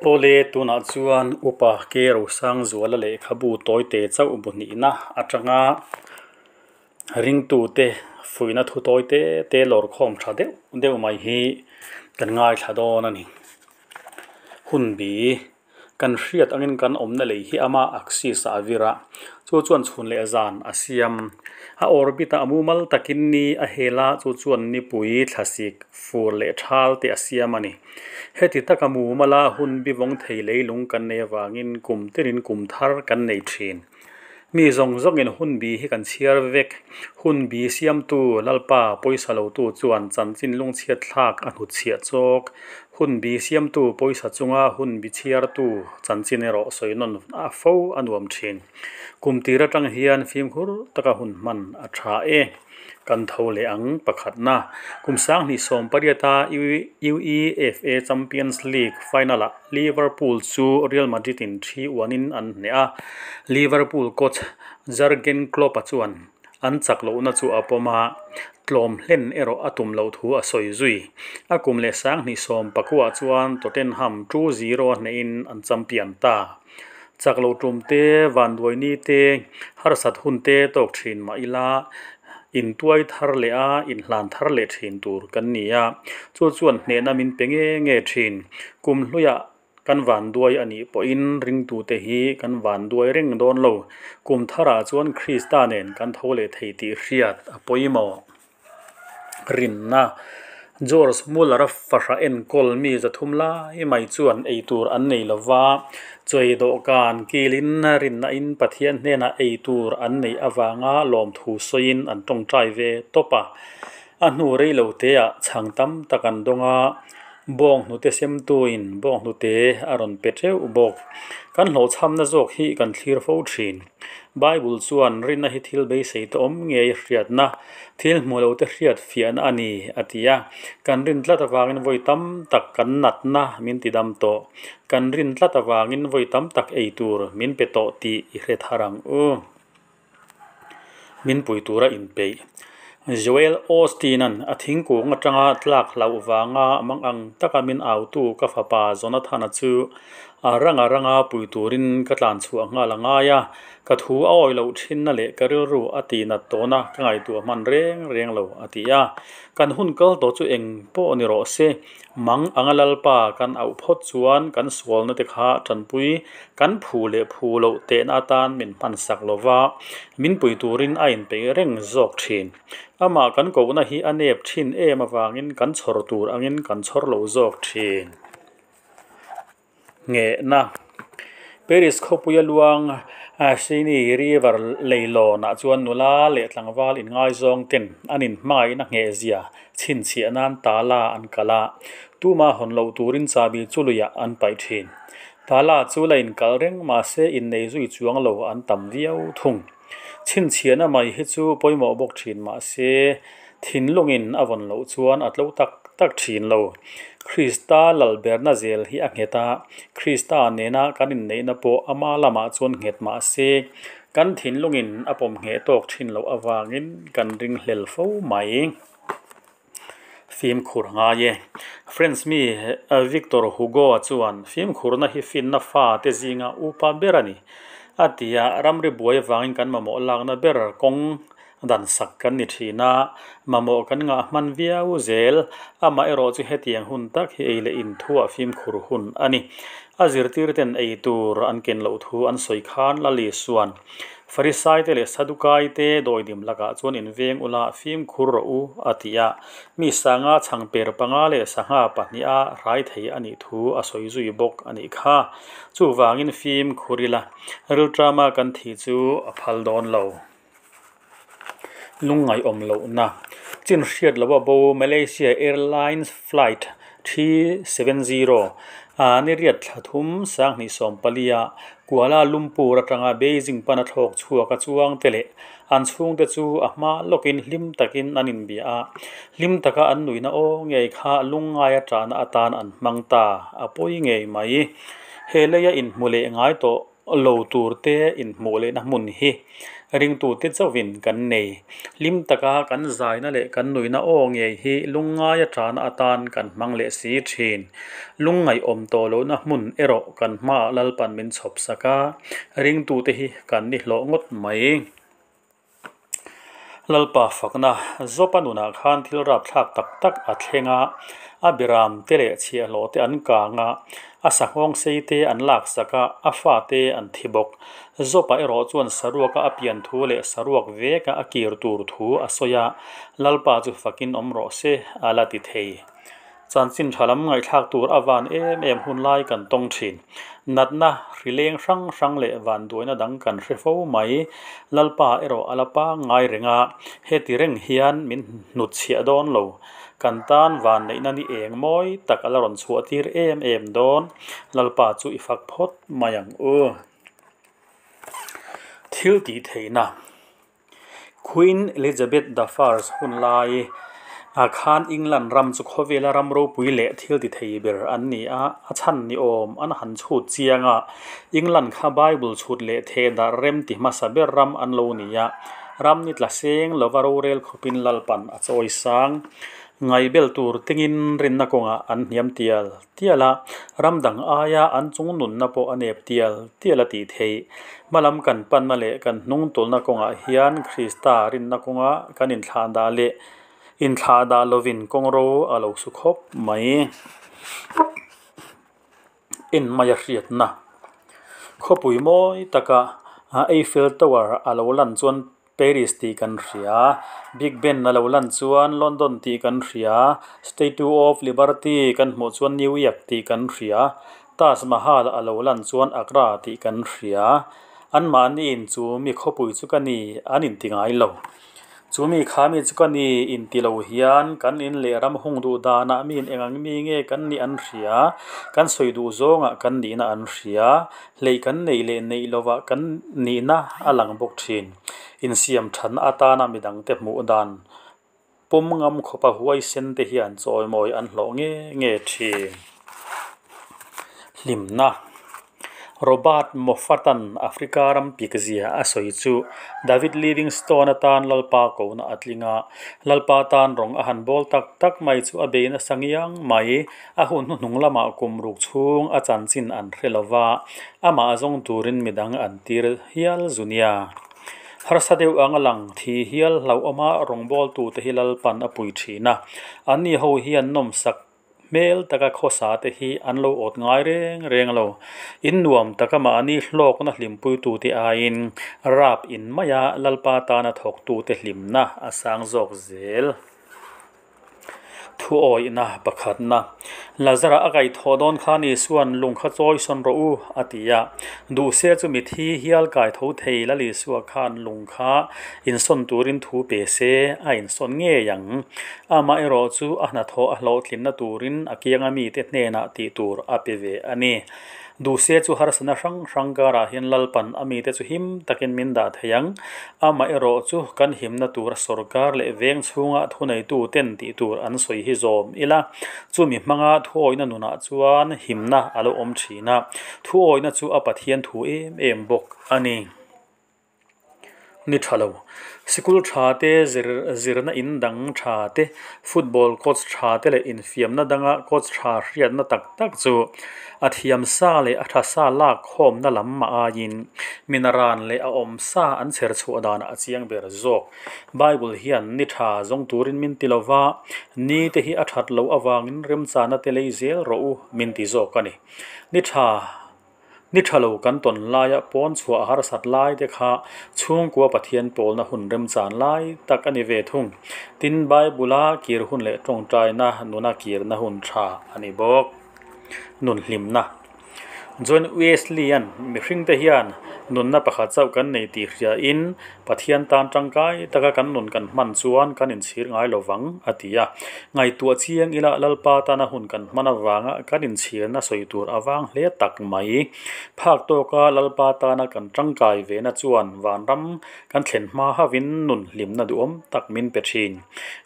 Awle, tunah chuan Upa Ke Rosangzuala lehkhabu tawite chauh bu hnihna atanga ringtute fuihna thu tawite te lawrkhawm tha deuh deuh mai hi kan ngaithla dawn a ni. Hunbi Kan hriat angin kan awmna lei hi ama axis ah a vir a, chu chuan chhun leh zan a siam. A orbit ah a mumal takin ni a hel a, chu chuan nipui, thlasik, fur leh thal te a siam a ni. Heti taka mumala hun bivawng thei leilung kan nei avangin kum tinin kum thar kan nei thin. Mi zawng zawngin hunbi hi kan chhiar vek. Hunbi siamtu Lalpa pawisa lotu chuan chanchin lungchhiat thlak a hnutchhiah chawk. Hunbi siamtu pawisa chunga hunbi chhiartu chanchin erawh sawi nawn a fo a nuam thin. Kum tir atang hian fimkhur taka hun hman a tha e. Kan tho leh ang pakhatna. Kum 2018-a UEFA Champions League final-ah Liverpool chu Real Madrid-in 3-1-in an hneh a, Liverpool coach Jurgen Klopp-a chuan an chak lohna chu a pawm a, tlawm hlen erawh a tum loh thu a sawi zui. A kum leh 2019-ah chuan Tottenham 2-0 a hnehin an champion ta. Chak lo tum te, vanduaini te, harsat hun te tawk thin mah ila, intuai thar leh a, inhlan thar leh thin tur kan ni a. Chu chuan hnehna min pe nge nge thin. Kum hluiah kan vanduai a nih pawhin ringtute hi kan vanduai reng dawn lo. Kum tharah chuan Krista nen kan tho leh thei tih hriat a pawimawh. Rinna, George Muller-a fahra enkawl mi 300 lai mai chuan ei tur an nei lo va, chawi dawhkan kilin rinnain Pathian hnenah ei tur an neih avanga lawmthu sawiin an tawngtai ve tawp a. A hnu rei lo teah chhang tam tak an dawng a, bawnghnute semtuin bawnghnute a rawn pe teuh bawk. Kan hlawhchhamna zawk hi kan thlir fo thin. Bible chuan rinna hi thil beisei te awm ngei hriatna, thil hmu lo te hriat fiahna a ni, a ti a. Kan rin tlat avangin vawi tam tak kan natna min ti dam tawh. Kan rin tlat avangin vawi tam tak ei tur min pe tawh tih i hre thar ang u. Min pui tura inpeih. Joel Osteen-a'n a thingkung atanga tlak hlauh vanga mang ang taka min autu ka fapa Jonathan-a chu a ranga ranga pui turin ka tlan chhuah nghal a ngai a, ka thu a awi loh thinna leh ka rilru a tihnat tawhna ka ngaihtuah hman reng reng lo, a ti a. Kan hun kal tawh chu eng pawh ni rawh se, Mang anga Lalpa kan auh phawt chuan kan sualna te kha tanpui kan phu leh phu loh tehna atan min hmansak lo va, min pui turin a inpeih reng zawk thin. Amah kan kohna hi a nep thin em avangin kan chhawr tur angin kan chhawr lo zawk thin. Nghehna. Paris khawpuia luang Seine River leilawnah chuan nula leh tlangval inngaizawng ten an inhmangaihna nghehzia chhinchhiah nan tala an kal a, tuma hawn loh turin chahbi chu luiah an paih thin. Tala chu la inkal reng mahse innei zui chuang lo an tam viau thung. Chhinchhiahna mai hi chu pawimawh bawk thin mahse thinlungin a vawn loh chuan a tlo tak tak thin lo. Krista lalberna zel hi a nghet a, Krista nena kan inneihna pawh ama lamah chuan nghet mahse kan thinlungin a pawm ngheh tawk thin loh avangin kan ringhlel fo mai. Fimkhur ngai e. French mi Victor Hugo-a chuan fimkhurna hi finna fate zinga upa ber a ni, a ti a. Ramri buai avangin kan mamawh lakna ber kawng dan sak kan ni thin a, mamawh kan ngah hman viau zel. Amaherawh chu hetiang hun tak hi ei leh inthuah fimkhur hun a ni. A zirtirten ei tur an ken loh thu an sawi khan Lali chuan, Farisaite leh Sadukaite dawidim lakah chuan inveng ula fimkhur rawh u, a ti a. Mi sanga chhangper panga leh sangha pahniha hrai thei a nih thu a sawi zui bawk a nih kha. Chuvangin fimkhur ila, rilṭama kan thi chu a phal dawn lo. Lungngaihawm lohna chin hriat loh a bo Malaysia Airlines Flight 370 a ni riat thla thum 2014 a Kuala Lumpur atanga Beijing pana thlawk chhuak a chuang te leh an chhungte chu a hma lawkin hlim takin an inbia a, hlim taka an nuihna aw ngei kha lungngai a tahna atan an hmang ta a pawi ngei mai. He leia inhmu leh ngai tawh lo tur te inhmuh lehna hmun hi ringtute chauhin kan nei. Hlim taka kan zaina leh kan nuihna aw ngei hi lungngaia tana atan kan hmang leh si thin. Lungngaihawm tawh lohna hmun erawh kan hmaah Lalpan min chhawp sak a, ringtute hi kan ni hlawh ngawt mai. Lalpa fakna Zopa nunah khan thil rapthlak tak tak a thleng a, a biram te leh chhiahhlawh te an kang a, a sanghawng sei te an laksak a, a fate an thi bawk. Zopa erawh chuan saruaka a pian thu leh saruak veka a kir tur thu a sawi a, Lalpa chu fakin awm rawh se a la ti thei. Chanchin tha lam ngaihthlak tur a van em em hun lai kan tawng thin. Natna, hrileng hrang hrang leh vanduaina dang kan hre fo mai. Lalpa erawh a la pangngai reng a, heti reng hian min hnutchhiah dawn lo. Kan tan vanneihna ni eng mawi tak a la rawn chhuah tir em em dawn. Lalpa chu i fak phawt mai ang u. Thil tih theihna. Queen Elizabeth the First hun lai ah khan England ram chu khawvela ram ropui leh thil ti thei ber an ni a, a chhan ni awm an han chhut chiang a, England kha Bible chhut leh theh darh rem ti hmasa ber ram an lo ni a, ram ni tla seng lova rorel khawpin Lalpan a chawi sang. Ngaihbel tur tingin rinna kawngah an hniam tial tial a, ram dang aia an chung nunna pawh a nep tial tial a tih theih. Hmalam kan panna leh kan hnung tulna kawngah hian Krista rinna kawnga kan inthlah dah leh inthlah dah lovin kawngro a lo su khawp mai. En mai a hriatna khawpui mawi taka Eiffel Tower a lo lan chuan Paris tih kan hria, Big Ben a lo lan chuan London tih kan hria, Statue of Liberty kan hmuh chuan New York tih kan hria, Taj Mahal a lo lan chuan Agra tih kan hria. Anmahniin chu mi khawpui chu ka ni an inti ngai lo. Chu mi kha mi chu ka ni inti lo hian kan in leh ram hung duh danah miin eng ang mi nge kan nih an hria, kan sawi duh zawngah kan nihna an hria, Hleih kan neih leh neih lovah kan nihna a lang bawk thin. Insiam thatna atana midangte hmuh dan pawm ngam khawpa huaisen te hian chawimawi an hlawh nge nge thin. Hlimna Robert Moffat-a'n Africa ram pik zia a sawi chu David Livingstone atan Lalpa kohna a tling a, Lalpa tan rawng a han bawl tak tak mai chu a bei nasa ngiang mai. A hun hnuhnung lamah kum ruk chhung a chanchin an hre lo va, amah zawng turin midang an tir hial zu nia. Harsa deuh anga lang thi hial hlauhawma rawngbawltute hi Lalpan a pui thin a, anni ho hian nawmsak hmel taka khawsa te hi an lo awt ngai reng reng lo. In nuam taka mahni hlawkna hlimpuitute aiin rap in maia Lalpa tana thawktute hlimna a sang zawk zel. Thuawihna pakhatna, Lazara a kaihthawh dawn khan Isua'n lung kha chawi sawn rawh u, a ti a. Duhse chu mithi hial kaitho thei Lal Isua khan lung kha insawn turin thu pe se, a insawn ngei ang. Amaherawh chu a hnathawh a hlawhtlinna turin a kianga mite hnenah tih tur a pe ve a ni. Duhse chu harsatna hrang hrang karah hian Lalpan a mite chu him takin min dah thei ang. Amaherawh chu kan himna tura sorkar leh veng chhunga thuneitu ten tih tur an sawi hi zawm ila, chumi hmanga thuawihna nunah chuan himna a lo awm thin a, thuawihna chu a Pathian thu em em bawk a ni. Ni tha lo. Sikul tha te, zir zirna in dang tha te, football coach tha te leh infiamna danga coach tha hriatna tak tak chu a thiam sa leh a tha sa lak khawmna lam mah aiin minaran leh a awm sa an chher chhuah danah a chiang ber zawk. Bible hian ni tha zawng turin min ti lova, ni te hi a that loh avangin remchana te lei zel rawh u min ti zawk a ni. Ni tha. Ni tha lo kan tawn laia pawn chhuah a harsat lai te kha chhungkua Pathian pawlna hun remchan lai tak a ni ve thung. Tin, Bible-a kir hun leh tawngtaina nuna kirna hun tha a ni bawk. Nun hlimna. John Wesley-a'n mihringte hian nunna pakhat chauh kan nei tih hriain Pathian tan tangkai taka kan nun kan hman chuan kan inchhir ngai lo vang, a ti a. Ngaihtuah chiang ila Lalpa tana hun kan hman avanga kan inchhirna sawi tur a vang hle tak mai. Phak tawka Lalpa tana kan tangkai vena chuan vanram kan thlen hma hauhin nun hlimna duhawm tak min pe thin.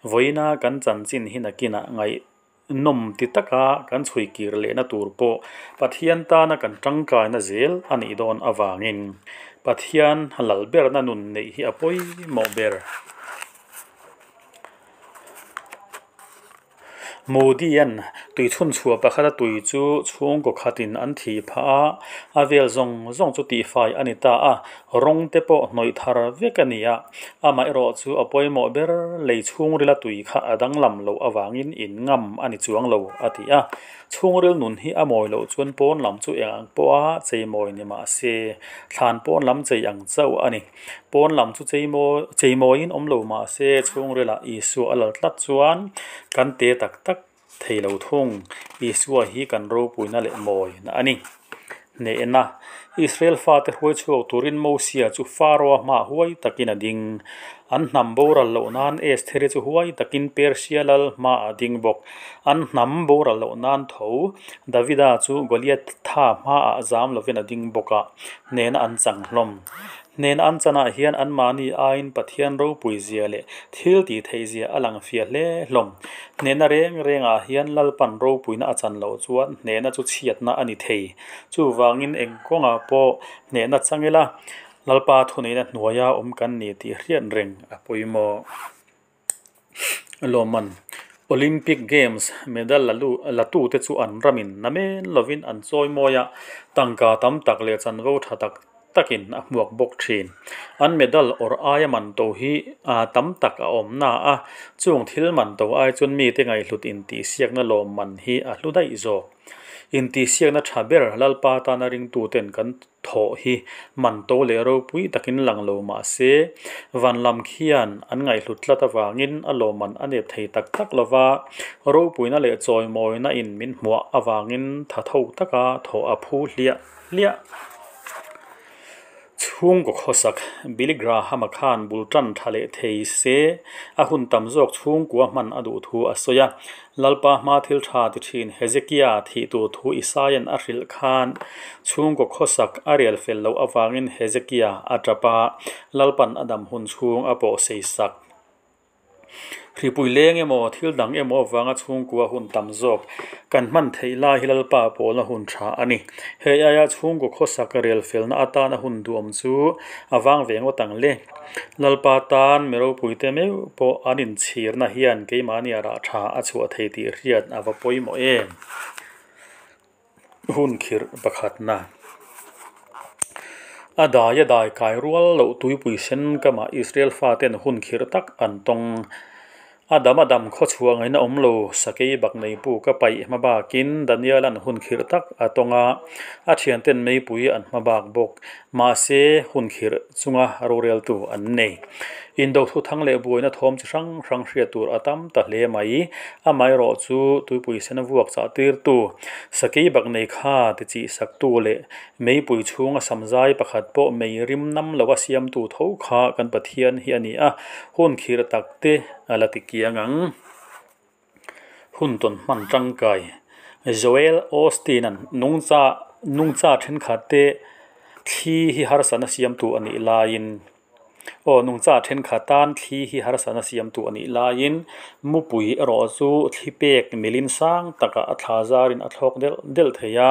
Vawiina kan chanchin hi nakinah ngaih Nawm ti taka kan chhui kir lehna tur pawh Pathian tana kan tangkaina zel a nih dawn avangin. Pathian lal berna nun neih hi a pawimawh ber. Moody-a'n tui chhunchhuah pakhata tui chu chhungkaw khatin an thih phah a, a vel zawng zawng chu tihfai a ni ta a, rawng te pawh hnawih thar vek a ni a. Amaherawh chu a pawimawh ber lei chhungrila tui kha a danglam loh avangin in ngam a ni chuang lo, a ti a. Chhungril nun hi a mawi loh chuan pawn lam chu eng ang pawha chei mawi ni mah se, thlan pawn lam chei ang chauh a ni. Pawn lam chu chei mawiin awm lo mah se, chhungrilah Isua a lal tlat chuan kan te tak tak thei lo thung. Isua hi kan ropuina leh mawina a ni. Hnehna, Israel fate hruai chhuak turin Mosia chu Pharaoh-a hmaah huai takin a ding. An hnam boral loh nan Estheri chu huai takin Persia lal hmaah a ding bawk. An hnam boral loh nan tho Davida chu Goliatha hmaah zam lovin a ding bawk a, hnehna an chang hlawm. Hnehna an chanah hian anmahni aiin Pathian ropui zia leh thil tih theih zia a lang fiah hle hlawm. Hnehna reng rengah hian Lalpan ropuina a chan loh chuan hnehna chu chhiatna a ni thei. Chuvangin eng kawngah pawh hnehna chang ila Lalpa thuneihna hnuaia awm kan ni tih hriat reng a pawimawh. Lawmman, Olympic Games medal la lu la tute chu an ramin na men lovin an chawi mawi a, tangka tam tak leh chanvo tha tak takin a hmuak bawk thin. An medal awrh aia man to hi tam tak a awm na a, chung thil man to ai chuan mite ngaihhlut intihsiakna lawmman hi a hlu daih zawk. Intihsiakna tha ber Lalpa tana ringtuten kan thawh hi man to leh ropui takin lang lo mah se, van lam khian an ngaihhlut tlat avangin a lawmman a nep thei tak tak lo va, ropuina leh chawimawina in min hmuah avangin tha tho taka thawh a phu hliah hliah. Chhungkaw khawsak, Billy Graham-a khan bul tan tha leh thei se, a hun tam zawk chhungkua hman a duh thu a sawi a. Lalpa hma thil tha ti thin Hezekia thih tur thu Isaia'n a hrilh khan chhungkaw khawsak a rial fel loh avangin Hezekia a tap a, Lalpa'n a dam hun chhung a pawh sei sak. Hripui leng emaw, thil dang emaw avanga chhungkua hun tam zawk kan hman theih lai hi Lalpa pawlna hun tha a ni. Hei aia chhungkaw khawsak rel felna atana hun duhawm chu a vang ve ngawt ang le. Lalpa tan mi ropuite meuh pawh an inchhirna hian keimahni a rah tha a chhuah thei tih hriat a va pawimawh em? Hun khirh pakhatna. A dai a dai kai rual loh tuipui sen kamah Israel faten hun khirh tak an tawng. A dam a dam khawchhuah ngaihna awm lo, sakei bak nei pu ka paih hma bakin Daniela'n hun khirh tak a tawng a, a thianten meipui an hma bak bawk. Mahse, hun khirh chunga roreltu an nei. Indo thuthang leh buaina thawm chi hrang hrang hriat tur a tam ta hle mai. Amaherawh chu tuipui sen vuak chah tirtu, sakei bak nei kha ti chih saktu leh meipui chhunga samzai pakhat pawh mei rim nam lova siamtu tho kha kan Pathian hi a ni a, hun khirh tak te a la ti kiang ang. Hun tawn hman tangkai Joel Osteen-a'n nungcha nungcha thenkhat te thli hi harsatna siamtu a nih laiin Aw nungcha thenkhat tan thli hi harsatna siamtu a nih laiin mupui erawh chu thli pek milin sang takah a thla zarin a thlawk delh delh thei a,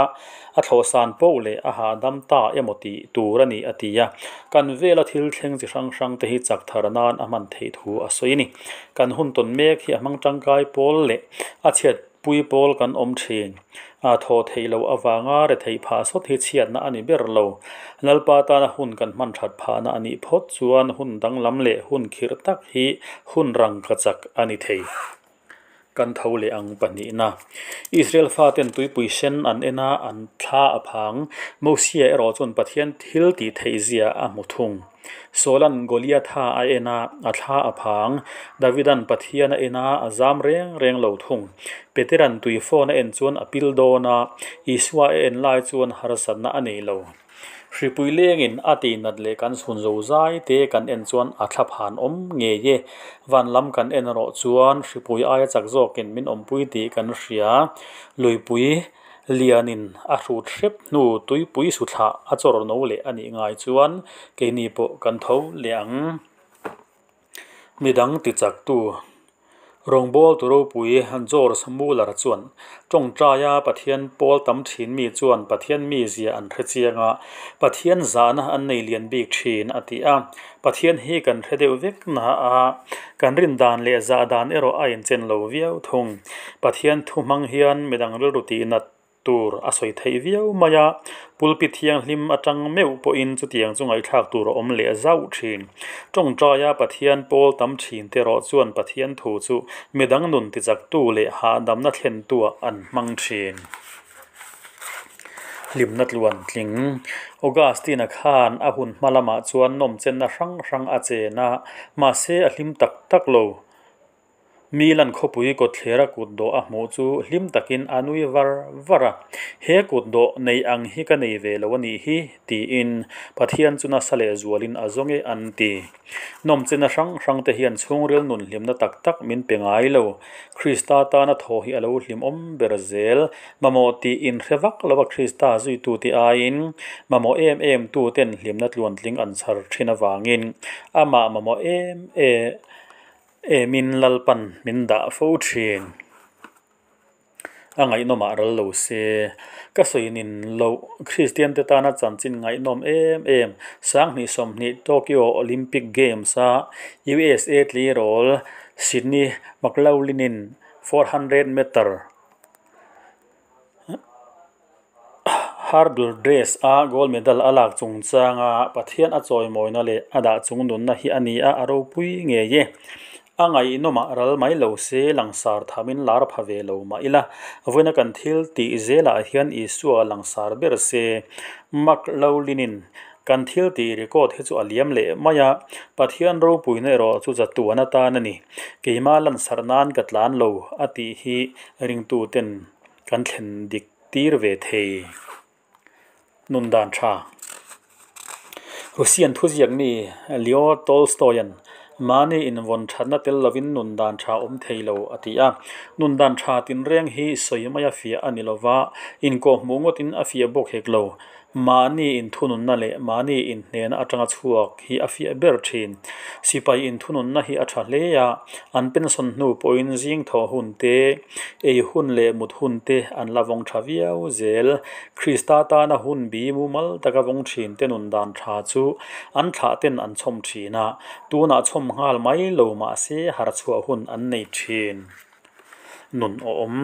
a thlawhsan poh leh a hahdam ta emaw tih tur a ni a ti a. Kan vela thil thleng chi hrang hrang te hi chak thar nan a hman theih thu a sawi a ni. Kan hun tawn mek hi a hmang tangkai pawl leh a chhiat pui pawl kan awm thin. A thaw theih loh avanga retheih phah sawt hi chhiatna a ni ber lo. Lalpa tana hun kan hman that phahna a nih phawt chuan hun danglam leh hun khirh tak hi hun rangka chak a ni thei. Kan tho leh ang pahnihna. Israel faten tuipui sen an en a, an thla a phang. Mosia erawh chuan Pathian thil tih theih zia a hmu thung. Saula'n Goliatha a en a, a thla a phang. Davida'n Pathian a en a, a zam reng reng lo thung. Petera'n tui phone a en chuan a pil dawn a, Isua a en lai chuan harsatna a nei lo. Hripui lengin a tih nat leh kan chhun zo zai te kan en chuan a thla phan awm ngei e. Van lam kan en erawh chuan hripui aia chak zawkin min awmpui tih kan hria. Luipui lianin a hrut hrep hnu tuipui suthlah a chawr no leh a nih ngai chuan keini pawh kan tho leh ang. Midang tichaktu. Rawngbawltu ropui George Muller chuan, Tawngtaia Pathian pawl tam thin mi chuan Pathian mizia an hre chiang a, Pathian zahna an nei lian bik thin, a ti a. Pathian hi kan hre deuh vek na a, kan rin dan leh zah dan erawh a inchen lo viau thung. Pathian thu hmang hian midang rilru tihnat tur a sawi theih viau mai a, pulpit thianghlim atang meuh pawhin chutiang chu ngaihthlak tur a awm leh zauh thin. Tawngtaia Pathian pawl tam thin te erawh chuan Pathian thu chu midang nun tichaktu leh hahdamna thlentuah an hmang thin. Hlimna tluan tling. Augustine-a khan a hun hma lamah chuan nawmchenna hrang hrang a chen a, mahse a hlim tak tak lo. Milan khawpui kawtthlera kutdawh a hmuh chu hlim takin a nui var var a, He kutdawh nei ang hi ka nei ve lo a nih hi, tiin Pathian chu nasa leh zualin a zawng e an ti. Nawmchena hrang hrang te hian chhungril nun hlimna tak tak min pe ngai lo. Krista tana thaw hi a lo hlimawm ber zel. Mamawh tih inhre vak lova Krista zuitute aiin mamawh em em tuten hlimna tluantling an chhar thin avangin amah mamawh em em Emin Lalpan min dah fo thin. A ngaihnawmah ral lo se. Ka sawi nin loh Kristian te tana chanchin ngaihnawm em em Sanghnih 20 Tokyo Olympic Games a USA tleirawl Sydney McLaughlin-in 400 meter Hurdle race a gold medal a lak chungchanga Pathian a chawimawina leh a dah chung nunna hi a ni a, a ropui ngei e. A ngaihnawmah ral mai lo se, langsar thamin lar pha ve lo mah ila, vawiina kan thil tih zelah hian Isua langsar ber se. Mark Lowlin-in kan thil tih record hi chu a liam leh mai a, Pathian ropuina erawh chu chatuan atan a ni. Keima lansarh nan ka tlan lo a tih hi ringtuten kan thlen dik tir ve thei. Nun dan tha. Russian thuziak mi Leo Tolstoy-a'n mahni invawn thatna tel lovin nun dan tha awm thei lo a ti a. Nun dan tha tinreng hi sawi mai a fiah a ni lova, inkawhhmuh ngawtin a fiah bawk hek lo. Mahni inthununna leh mahni inhnehna atanga chhuak hi a fiah ber thin. Sipai inthununna hi a tha hle a, an pension hnu pawhin zing thawh hun te, ei hun leh mut hun te an la vawng tha viau zel. Krista tana hun bi mumal taka vawng thin te nun dan tha chu an thlah ten an chhawm thin a, tunah chhawm nghal mai lo mahse harchhuah hun an nei thin. Nun awm.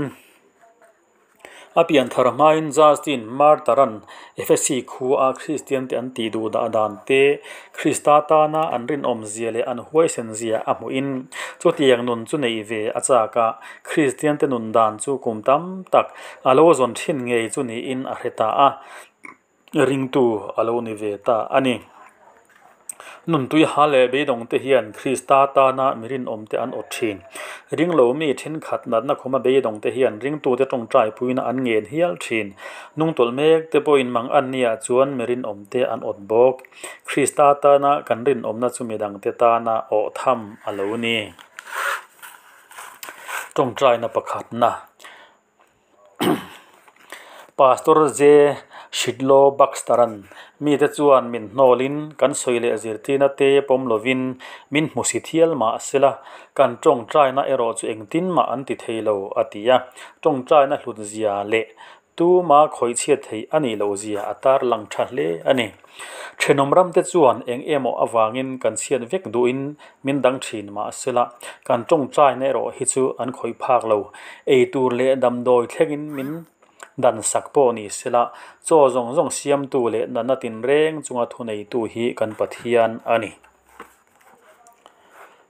A pianthar hmain Justin Martyr-a'n Efesi khua Kristiante an tih duh dah dan te, Krista tana an rinawmzia leh an huaisenzia a hmuhin chutiang nun chu neih ve a chak a, Kristiante nun dan chu kum tam tak a lo zawn thin ngei chu niin a hre ta a. Ringtu a lo ni ve ta a ni. Nuntui ha leh beidawng te hian Krista tana mi rinawm te an awt thin. Ringlo mi thenkhat natna khuma beidawng te hian ringtute tawngtai puina an ngen hial thin. Nungtawlh mek te pawhin mang an nia chuan mi rinawm te an awt bawk. Krista tana kan rinawmna chu midangte tana awh tham a lo ni. Tawngtaina pakhatna. Pastor J. Shidlow Baxter-a'n mite chuan min hnawlin kan sawi leh zirtirna te pawm lovin min hmu si thial mah sela, kan tawngtaina erawh chu engtin mah an ti thei lo, a ti a. Tawngtaina hlutzia leh tuma khawihchhiat theih a nih lohzia a tarlang tha hle a ni. Thenawm ramte chuan eng emaw avangin kan chhiat vek duhin min dang thin mah sela, kan tawngtaina erawh hi chu an khawih phak lo. Ei tur leh damdawi thlengin min dan sak pawh ni sela, chaw zawng zawng siamtu leh natna tinreng chunga thuneitu hi kan Pathian a ni.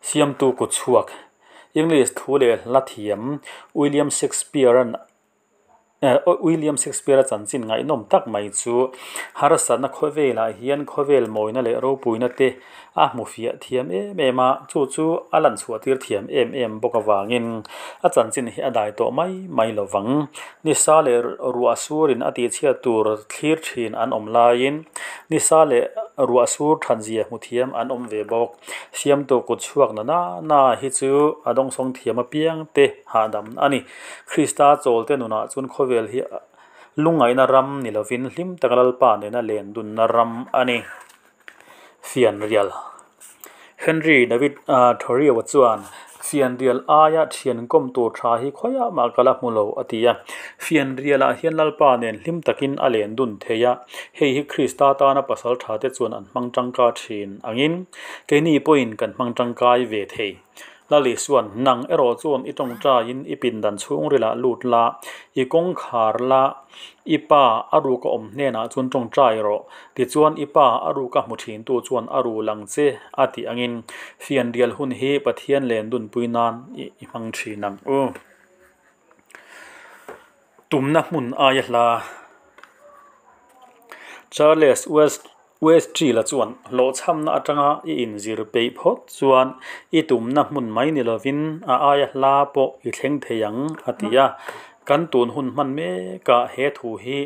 Siamtu kutchhuak, English thu leh hla thiam William Shakespeare-a'n William Shakespeare-a chanchin ngaihnawm tak mai chu harsatna khawvelah hian khawvel mawina leh ropuina te a hmu fiah thiam em em a, chu chu a lan chhuah tir thiam em em bawk avangin a chanchin hi a dai tawh mai mai lo vang. Nisa leh ruah surin a tihchhiat tur thlir thin an awm laiin nisa leh ruah sur thatzia hmu thiam an awm ve bawk. Siamtu kut chhuak na na na hi chu a dawngsawng thiam apiang te hahdam a ni. Krista chawlte nunah chuan khawvel hi lungngaihna ram ni lovin hlim taka Lalpa nena len dunna ram a ni. Fianrial Henry David Thoreau chuan Fianrial aia thian kawm tur tha hi khawiah mah ka la hmu lo, a ti a. Fianrialah hian Lalpa nen hlim takin a len dun thei a, hei hi Krista tana pasal tha te chuan an hmang tangka thin angin keini pawhin kan hmang tangkai ve thei. Lal Isuan, Nang erawh chuan i tawngtaiin i pindan chhungrilah lut la, i kawngkhar la, i pa a ruka awm hnenah chuan tawngtai rawh. Tichuan i pa a ruka hmu thintu chuan a ru lang che a tih angin fianrial hun hi Pathian len dunpui nan i hmang thin ang u. Tumna hmun aia hla. Charles West Westfield-a chuan hlawhchhamna atanga i inzir peih phawt chuan i tumna hmun mai ni lovin a aia hla pawh i thleng thei ang, a ti a. Kan tun hun hman mekah he thu hi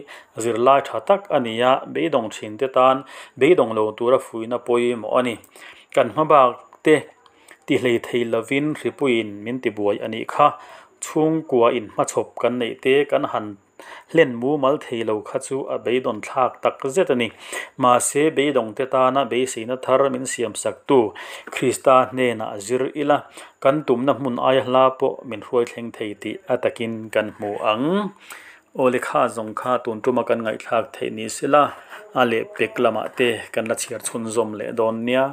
zirlai tha tak a ni a, beidawng thinte tan beidawng lo tura fuihna pawimawh a ni. Kan hma bak te ti hlei thei lovin hripuiin min tibuai a nih kha. Chhungkua inhmachhawp kan neih te kan han Hlen mumal thei lo kha chu a beidawn thlak tak zet a ni. Mahse, beidawngte tana beiseina thar min siamsaktu Krista hnenah zir ila, kan tumna hmun aia hla pawh min hruai thleng thei tih a takin kan hmu ang. Aw lehkha zawng kha tun tuma kan ngaihthlak theih ni sela, a lehpek lamah te kan la chhiar chhunzawm leh dawn nia.